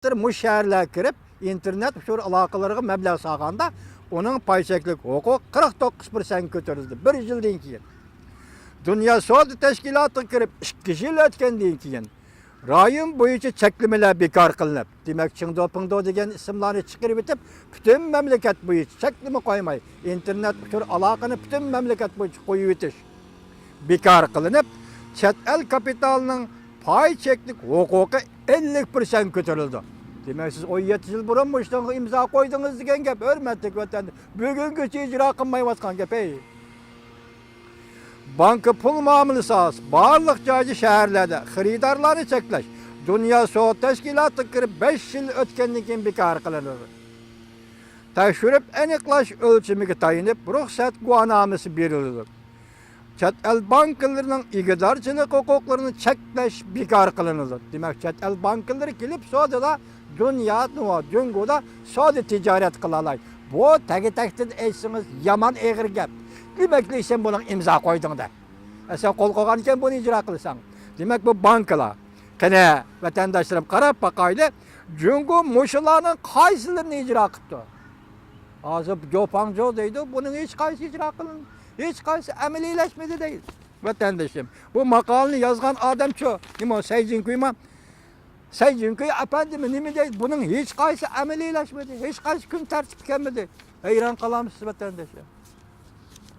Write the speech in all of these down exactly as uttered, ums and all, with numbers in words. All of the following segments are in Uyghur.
مۇشۇ شەھەرلەرگە كىرىپ، ئىنتېرنېت ئۇچۇر ئالاقىلىرىغا مەبلەغ سالغاندا، ئۇنىڭ پاي چەكلىك ھوقۇقى قىرىق توققۇز پىرسەنتكە كۆتۈرۈلدى. بىر يىلدىن كېيىن، دۇنيا سودا تەشكىلاتىغا كىرىپ ئىككى يىل ئۆتكەندىن كېيىن، رايون بويىچە چەكلىمىلەر بىكار قىلىنىپ، دېمەك، چىڭدو پىڭدو دېگەن ئىسىملارنى چىقىرىۋېتىپ، پۈتۈن مەملىكەت بويىچە چەكلىمە قويماي، ئىنتېرنېت ئۇچۇر ئالاقىنى پۈتۈن مەملىكەت بويىچە قويۇۋېتىش بىكار قىلىنىپ، چەت ئەل كاپىتالىنىڭ پاي چەكلىك ھوقۇقى ئەللىك پىرسەنت كۆتۈرۈلىدۇ. دېمەك، سىز ئون يەتتە يىل بۇرۇن مۇشۇنىڭغا ئىمزا قويدىڭىز دېگەن گەپ، ھۆرمەتلىك ۋەتەن. بۈگۈنگىچە ئىجرا قىلمايۋاتقان گەپ، ھەي. بانكا پۇل مۇئامىلىسى ئاساسى بارلىق جايدا، شەھەرلەردە خېرىدارلارنى چەكلەش دۇنيا سودا تەشكىلاتىغا كىرىپ بەش يىل ئۆتكەندىن كېيىن بىكار قىلىنىدۇ. تەكشۈرۈپ ئېنىقلاش ئۆلچىمىگە تايىنىپ رۇخسەت گۇۋاھنامىسى بېرىلىدۇ. چەت ئەل بانكىلىرىنىڭ ئىگىدارچىلىق ھوقۇقلىرىنى چەكلەش بىكار قىلىنىدۇ. دېمەك، چەت ئەل بانكىلىرى كېلىپ سودىدا دۇنيا، جۇڭگودا سودا تىجارەت قىلالايدۇ. بۇ تەگە-تەكتىن ئېيتسىڭىز يامان ئېغىر گەپ. نېمە دېسەم بۇنىڭغا ئىمزا قويدۇڭ دەپ. ئە، سەن قول قويغانىكەن بۇنى ئىجرا قىلساڭ. دېمەك، بۇ بانكىلار. قېنى، ۋەتەنداشلىرىم، قاراپ باقايلى، جۇڭگو مۇشۇلارنىڭ قايسىلىرىنى ئىجرا قىپتۇ؟ ھازىر جوپاڭجو دەيدۇ، بۇنىڭ ھېچقايسى ئىجرا قىلىن-، ھېچقايسى ئەمەلىيلەشمىدى دەيدۇ. ۋەتەندىشىم، بۇ ماقالىنى يازغان ئادەم شۇ، نېمە، سەي جىنكۇيما؟ سەي جىنكۇي ئەپەندىمۇ نېمە دەيدۇ؟ بۇنىڭ ھېچقايسى ئەمەلىيلەشمىدى، ھېچقايسى كۈن تەرتىپكە كەلمىدى. ھەيران قالامسىز، ۋەتەنداشلار؟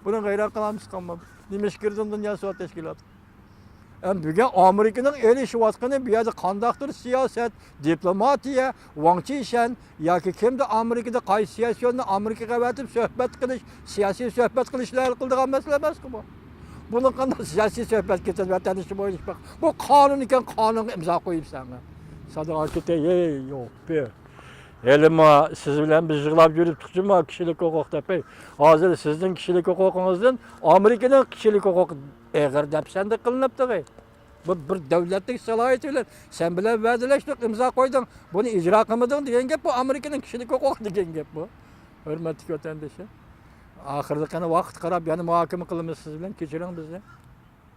بۇنىڭغا ھەيران قالامسىز، قالمامسىز؟ نېمە ئىش كىردىڭ دۇنيا سودا تەشكىلاتىغا؟ ئەمدى بۈگۈن ئامېرىكىنىڭ ئېلىشىۋاتقىنى بۇ يەردە قانداقتۇر سىياسەت، دىپلوماتىيە، ۋاڭ چىشەن ياكى كىمدۇر ئامېرىكىدا قايسى سىياسىيوننى ئامېرىكىغا ئەۋەتىپ سۆھبەت قىلىش، سىياسىي سۆھبەت قىلىشلا ھەل قىلىدىغان مەسىلە ئەمەسكۇ بۇ. بۇنىڭ قانداق سىياسىي سۆھبەت كېتىدۇ، ۋەتەندىشىم ئويلىشىپ باق. بۇ قانۇن ئىكەن، قانۇنغا ئىمزا قويۇپ سەن. سادىغا كېتەي، ھەي، يوپى. ھېلىمۇ سىز بىلەن بىز يىغلاپ يۈرۈپتۇق جۇمۇ كىشىلىك ھوقۇق دەپ. ھەي، ھازىر سىزنىڭ كىشىلىك ھوقۇقىڭىزدىن ئامېرىكىنىڭ كىشىلىك ھوقۇقى ئېغىر دەپسەندە قىلىنىپتۇ. بۇ بىر دۆلەتلىك سالاھىيىتى بىلەن سەن بىلەن ۋەدىلەشتۇق، ئىمزا قويدۇڭ، بۇنى ئىجرا قىلمىدىڭ دېگەن گەپ، بۇ ئامېرىكىنىڭ كىشىلىك ھوقۇقى دېگەن گەپ بۇ. ھۆرمەتلىك ۋەتەندىشىم، ئاخىرىدا قېنى ۋاقىت قاراپ يەنە مۇھاكىمە قىلىمىز سىز بىلەن، كەچۈرۈڭ بىزنى.